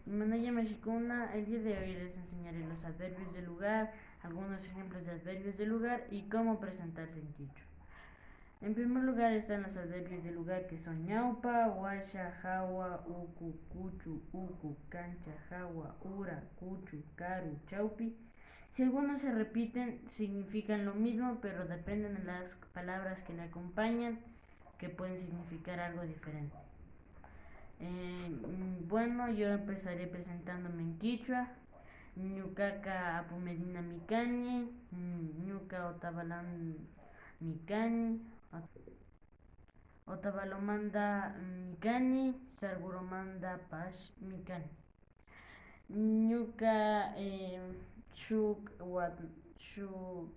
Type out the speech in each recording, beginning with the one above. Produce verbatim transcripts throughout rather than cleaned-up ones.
Imanalla mashikuna, el día de hoy les enseñaré los adverbios de lugar, algunos ejemplos de adverbios de lugar y cómo presentarse en quechua. En primer lugar están los adverbios de lugar, que son ñawpa, washa, jawa, uku, kuchu, uku, kancha, jawa, ura, kuchu, karu, chawpi. Si algunos se repiten, significan lo mismo, pero dependen de las palabras que le acompañan, que pueden significar algo diferente. Eh, mm, bueno, yo empezaré presentándome en quichua. Ñukaka Apu Medinami kani, mm, ñuka Otavalomi kani, Ot-, Otavalomantami kani, Sarguromantapash mi kani. Ñuka, eh, shuk wat-, shuk,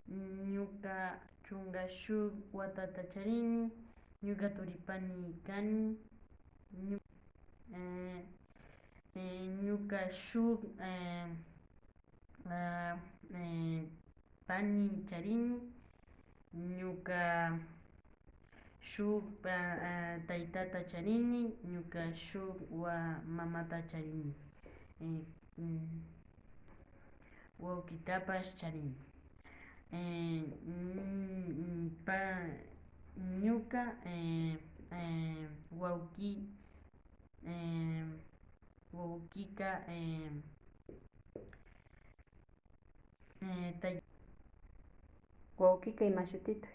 ñuka chunka shuk watata charini. Ñuka turipani kani. Ñu-, eh, eh, ñuka shuk, eh, ah, eh, pani charini. Ñuka shuk pa-, ah, taytata charini, ñuka shuk wa-, mamata charini, eh, mm, wawkitapash charini. Eh, mm, mm, pa-, ñuka, eh, eh, wawki, eh, wawkika, eh, eh, tay- Wawkika ima shutita?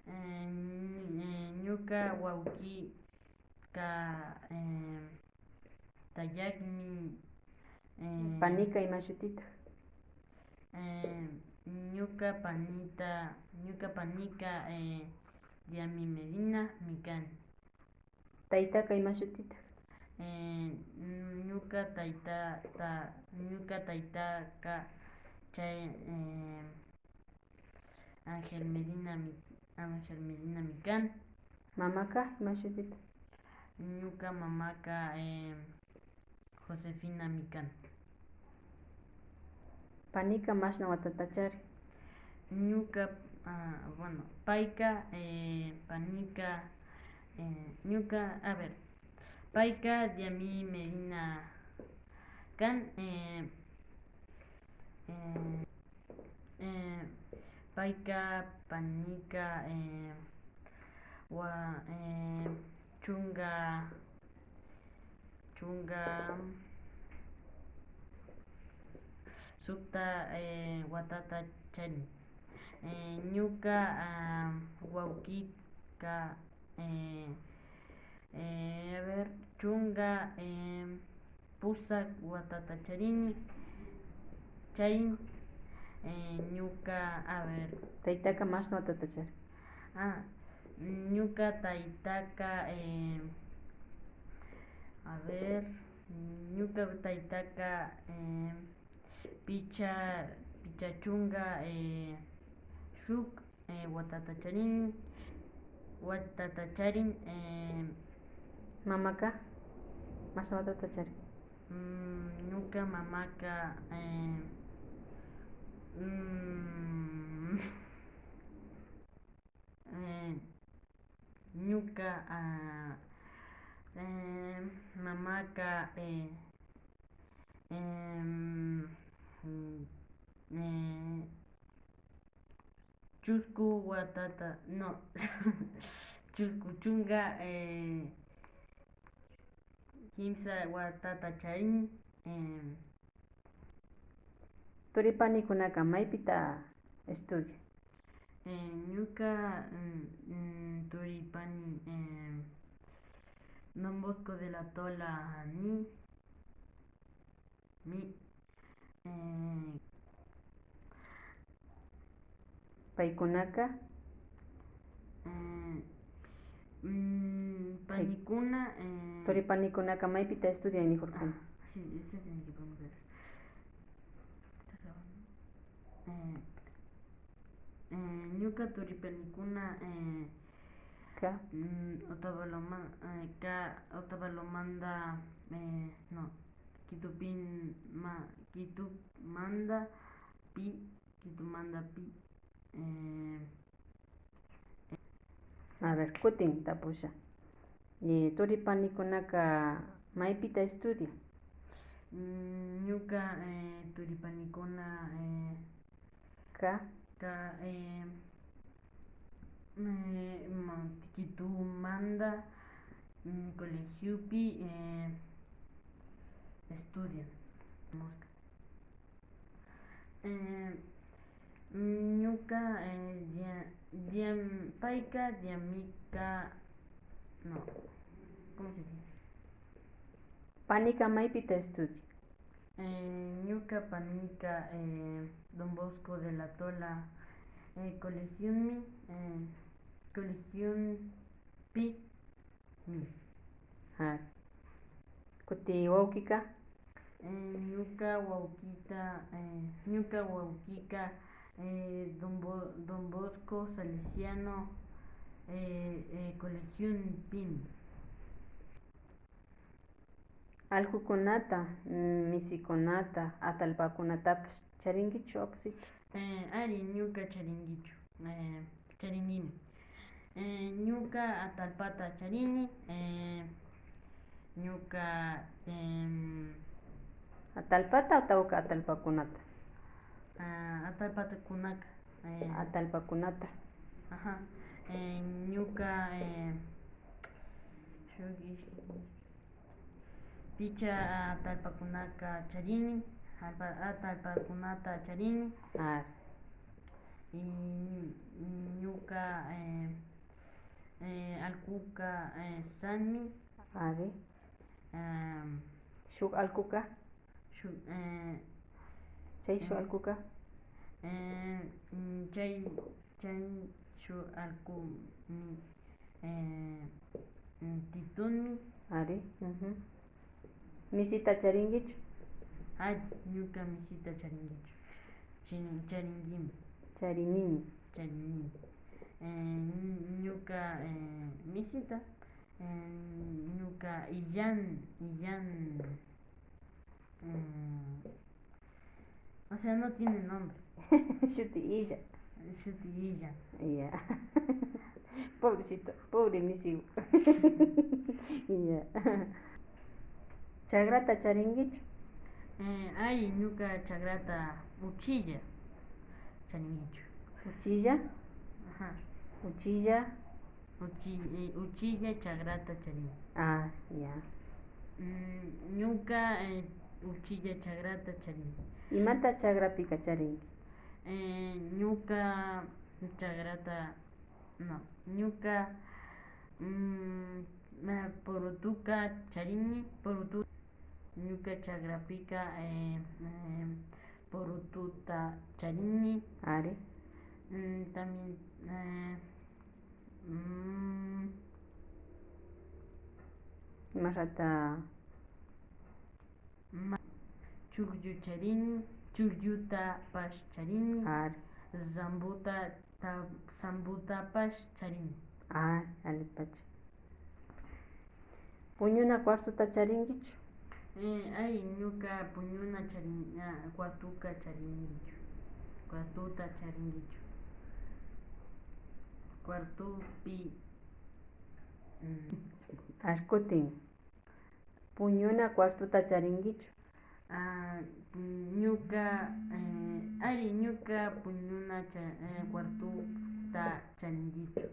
Eh, ñu-, eh, ñuka wawkika, eh, tayakmi, eh, Panika ima shutita? Eh, ñuka panita, ñuka panika, eh, Diami Medinami kani. Taytaka ima shutita? Eh, ñuka tayta, ta-, ñuka taytaka chay, eh, Ángel Medinami, Ángel Medinami kan. Mamaka ima shutita? Ñuka mamaka, eh, Josefinami kan. Panika mashna watata charin? Ñuka, ah, bueno, payka, eh, panika, eh, ñuka, a ver, payka Diami Medina kan, eh, eh, eh, payka panika, eh, wa-, eh, chunka, chunka sukta, eh, watata charin. Eh, ñuka, ah, wawkika, eh, eh, a ver, chunka, eh, pusak watata charini, charin, eh, ñuka, a ver. Taytaka mashna watata charin? Ah, ñuka taytaka, eh, a ver, ñuka taytaka, eh, picha, picha chunka, eh, shuk, eh, watata charini, watata charin, eh, mamaka mashna watata charin? Mm, ñuka mamaka, eh, mm, eh, ñuka, ah, eh, mamaka, eh, em, mm, eh, chusku watata, no, chusku chunka, eh, kimsa watata charin, em, Turipanikunaka maypita estudian? Eh, ñuka, mm, mm, turipani, em, Don Bosco de la Tola ni, mi, eh, Paykunaka, eh, mm, panikuna, eh, turipanikunaka maypita estudian nijurkuna? Ah, sí, esto tiene que pronunciar. Está grabando. Eh, eh, ñuka turipanikuna, eh, ka, mm, Otavaloma-, eh, ka, Otavalomanta, eh, no, Quitupin-, ma-, Quitumantapi, Quitumantapi, eh, a ver, kutin tapusha. Eh, turipanikunaka maypita estudian? Mm, ñuka, eh, turipanikuna, eh, ka, ka, eh, eh, ma-, Quitomanta, mm, colegiopi, eh, estudian. Mosca. Eh, ñuka, eh, dia-, diam-, payka diamika, no, ¿cómo se dice? Panika maypita estudian? Eh, ñuka panika, eh, Don Bosco de la Tola, eh, colegiomi, eh, colegiopi. Mm. Ari. Kuti wawkika? Eh, ñuka wawkita, eh, ñuka wawkika, eh, Don Bo-, Don Bosco Salesiano, eh, eh, colegiopimi. Allkukunata, mm, misikunata, atallpakunatapash charinkichu, Apusito? Eh, ari, ñuka charinkichu. Eh, charinkimi. Eh, ñuka atallpata charini, eh, ñuka, em, ¿atallpata o tawka atallpakunata? Ah, atallpatakunaka, eh, atallpakunata. Ajá. Eh, ñuka, eh, picha atallpakunaka charini, atallpa-, atallpakunata charini. Ari. Y ñuka, eh, eh, allkuka, eh, sanmi. Ari. Em, shuk allkuka? Shuk, eh, chay shuk, eh, allkuka? Eh, mm, chay, chay shuk allkumi, eh, mm, titunmi. Ari. Ujú. ¿Misita charinkichu? Ari, ñuka misita charinkichu. Chin-, charinkimi. Charinimi. Charinimi. Eh, ñu-, ñuka, eh, misita, eh, ñuka illan, illan, mm, o sea, no tiene nombre. Shuti illa. Shuti illa. Ya. Pobrecito, pobre misigu. Ya. ¿Chakrata charinkichu? Eh, ay, ñuka chakrata uchilla charinkichu. ¿Uchilla? Ajá. Uchilla. Uchi-, eh, uchilla chakrata charini. Ah, ya. Mm, ñuka, eh, uchilla chakrata charini. ¿Imata chakrapika charinki? Eh, ñuka chakrata, no, ñuka, mm, eh, purutuka charini, purutu-, ñuka chakrapika, eh, eh, purututa charini. Ari. Mm, también, eh, mm, imashata. Ma-, chukllu charini, chukllutapash charini. Ari. Zambuta, ta-, zambutapash charini. Ari, allipacha. ¿Puñuna cuartota charinkichu? Eh, ay, ñuka puñuna charin-, ah, cuartoka charinkichu. Cuartota charinkichu. Cuartopi, mm. Ashkutin. ¿Puñuna cuartota charinkichu? Ah, ñuka, eh, ari, ñuka puñuna cha-, eh, cuartota charinkichu.